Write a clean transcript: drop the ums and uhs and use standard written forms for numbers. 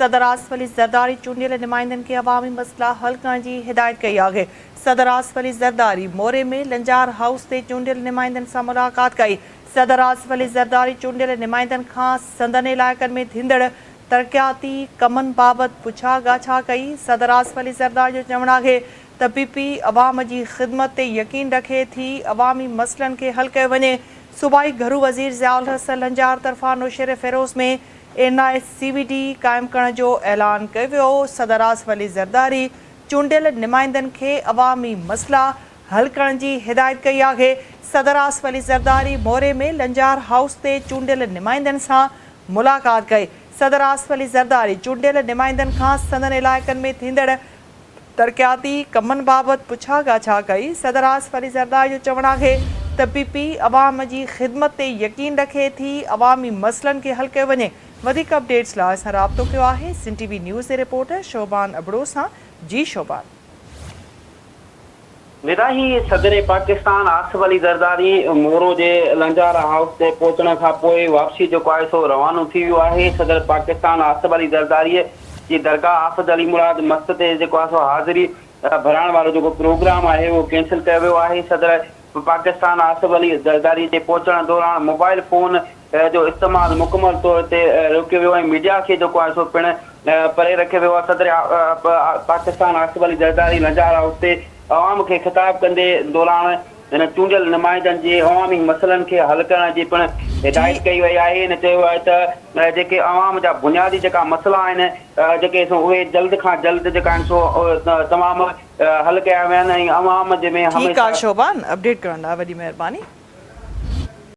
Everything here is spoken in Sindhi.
صدر آصف علي زرداري چونڊيل نمائندن کي عوامي مسئلا حل ڪرڻ جي هدايت ڪئي آهي. صدر آصف علي زرداري موري ۾ لنجار هائوس تي چونڊيل نمائندن سان ملاقات ڪئي. صدر آصف علي زرداري چونڊيل نمائندن کان سندن علائقن ۾ ٿيندڙ ترقياتي ڪمن بابت پڇا ڳاڇا ڪئي. صدر آصف علي زرداري جو چوڻ آهي ته پي پي عوام جي خدمت تي يقين رکي ٿي، عوامي مسئلن کي حل ڪيو وڃي. صوبائي گهرو وزير ضياء الحسن لنجار طرفان Naushahro Feroze ۾ N I C V D قائم ڪرڻ جو اعلان ڪيو ويو، صدر آصف علي زرداري چونڊيل نمائندن کي عوامي مسئلا حل ڪرڻ جي هدايت ڪئي آهي، صدر آصف علي زرداري موري ۾ لنجار هائوس تي چونڊيل نمائندن سان ملاقات ڪئي، صدر آصف علي زرداري چونڊيل نمائندن کان سندن علائقن ۾ ٿيندڙ ترقياتي ڪمن بابت پڇا ڳاڇا ڪئي، صدر آصف علي زرداري جو چوڻ آهي ته پي پي عوام جي خدمت تي يقين رکي ٿي، عوامي مسئلن کي حل ڪيو وڃي، وڌيڪ اپڊيٽس لاء اسان رابطو ڪيو آهي سنڌ ٽي وي نيوز جي رپورٽر شعبان ابڙو سان، جي شعبان. نراهي صدر پاڪستان آصف علي زرداري مورو جي لنجارا هائوس تي پهچڻ کان پوء واپسي جيڪو آهي سو روانو ٿي ويو آهي، صدر پاڪستان آصف علي زرداري جي درگاهه حافظ علي مراد مست تي جيڪو آهي سو حاضري ڀرائڻ وارو جيڪو پروگرام آهي اهو ڪينسل ڪيو ويو آهي، صدر پاڪستان آصف علي زرداري جي پهچڻ دوران موبائل فون جو استعمال مڪمل طور تي روڪيو ويو ۽ ميڊيا کي جيڪو آهي سو پڻ پري رکيو ويو آهي، صدر پاڪستان آصف علي زرداري لنجار هائوس تي عوام کي خطاب ڪندي دوران هن چونڊيل نمائندن جي عوامي مسئلن کي حل ڪرڻ جي پڻ هدايت ڪئي وئي آهي، هن چيو آهي ته جيڪي عوام جا بنيادي جيڪا مسئلا آهن جيڪي سو اهي جلد کان جلد جيڪا آهن سو تمام حل ڪيا وڃن ۽ عوام جي ۾ ٺيڪ آ هميشه. شوبان اپڊيٽ ڪرڻ لاء وڏي مهرباني.